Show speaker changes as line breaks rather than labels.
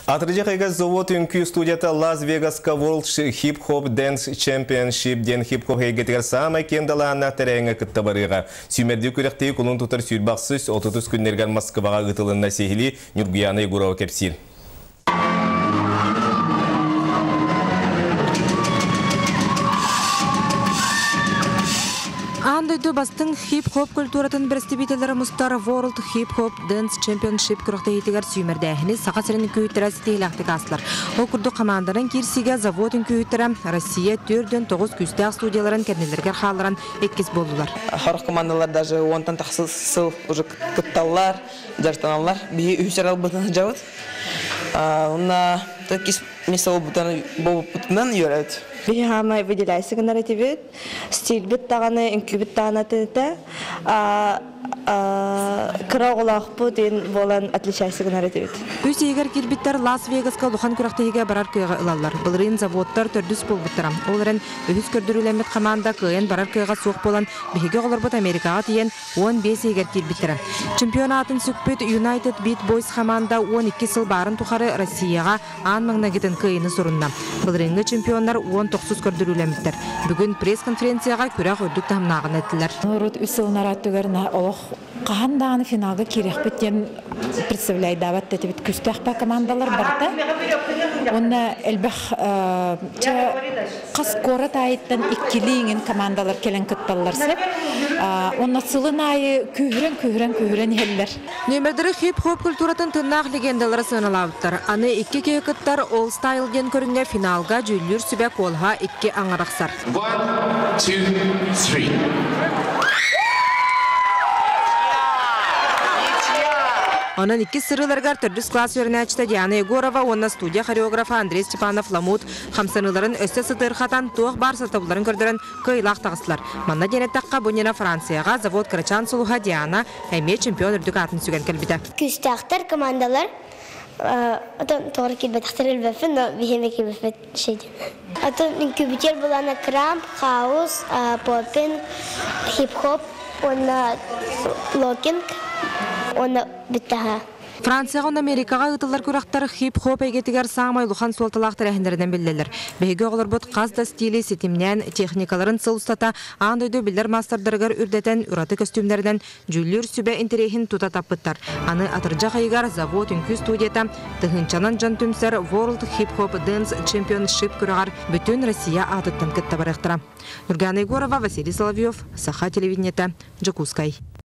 Атырдьах ыйга завод үҥкүү студията Лас-Вегаска World Hip Hop Dance Championship диэн хип-хоп эйгэтигэр саамай киэҥ далааһыннаах тэрээһиҥҥэ кытта барыаҕа. Сүүмэрдии күрэхтэһии кулун тутар сүүрбэ ахсыс, отутус күннэригэр Москваҕа ыытылынна сиһилии Ньургуйаана Егорова кэпсиир.
Аан дойду бастыҥ хип-хоп культуратын бэрэстэбиитэллэрэ мустар World Hip Hop Dance Championship күрэхтэһиитигэр сүүмэрдээһини Саха сирин үҥкүүһүттэрэ ситиһиилээхтик аастылар. Ол курдук хамаанданан киирсиигэ завод үҥкүүһүттэрэ Россия 49 күүстээх студияларын кэннилэригэр хаалларан иккис буоллулар.
Сорох командалар даже уонтан тахса сыл уже кытталлар, дьарыктаналлар. Биһи үһүс эралбытын сылдьабыт. Уонна иккис место буолбуппутунан үөрэбит.
Биһи хаамай выделяйся гынар этибит. Стильбит даҕаны, үҥкүүбүт даҕаны этэ. Кыра оҕолоохпут диэн буолан отличайся гынар этибит.
Үс иһигэр киирбиттэр Лас-Вегаска улахан күрэхтэһиигэ барар кыаҕы ылаллар. Былырыын заводтар төрдүс буолбуттара. Ол эрэн, үһүс көрдөрүүлэммит хамаанда кыайан барар кыаҕа суох буолан, биһиги оҕолорбут Америкаҕа тиийэн 15 иһигэр киирбиттэрэ. Чемпион аатын сүкпүт United Beat Boys хамаанда 12 сыл баарын тухары Россияҕа аан маҥнайгытын кыайыыны сурунна. Былырыыҥҥы чемпионнар 19 көрдөрүүлэммиттэр. Бүгүн пресс-конференцияҕа күрэх үрдүк таһымнааҕын эттилэр.
Урут үс сылын арааттыгар олох хаһан даҕаны финалга киириэхпит диэн представляйдаабат этибит күүстээх командалар барыта. Уонна элбэх хас куорат аайыттан иккилии иҥин командалар кэлэн кытталлар сөп. Уонна сылын аайы күүһүрэн күүһүрэн күүһүрэн иһэллэр.
Нүөмэрдэри хип-хоп культуратын тыыннаах легендалара сыаналаабыттар. Аны икки киһи кыттар All Style диэн көрүҥҥэ финалга дьүүллүүр сүбэ куолаһа икки аҥар ахсар.
One, two, three.
Онон иккис сырыыларыгар төрдүс класс үөрэнээччитэ Диана Егорова уонна студия хореографа Андрей Степанов Ламут хамсаныыларын өссө сытыырхатан, туох баар сатабылларын көрдөрөн кыайыылаах таҕыстылар. Манна диэн эттэххэ, бу иннинэ Францияҕа завод кырачаан сулуһа Диана эмиэ чемпион үрдүк аатын сүгэн кэлбитэ.
Күүстээхтэр командалар отон тоҕо киирбэтэхтэр билбэппин, но биһиэхэ киирбэппит шейдин. Атын үҥкүүбүтүгэр булана крамп, хаус, поппинг, хип-хоп уонна локинг уонна бүттэҕэ.
Францияҕа уонна Америкаҕа ыытыллар күрэхтэр хип-хоп эйгэтигэр саамай улахан суолталаах тэрээһиннэринэн биллэллэр. Биһиги оҕолорбут хас да стили ситимнээн, техникаларын сыл устата аан дойду биллэр маастардарыгар үрдэтэн, ураты көстүүмнэринэн дьүүллүүр сүбэ интэриэһин тута таппыттар. Аны атырдьах ыйыгар завод үҥкүү студията тыһыынчанан дьон түмсэр World Hip Hop Dance Championship күрэҕэр бүтүн Россия аатыттан кытта барыахтара. Нургана Егорова, Василий Соловьев, Саха телевидениета, Дьокуускай.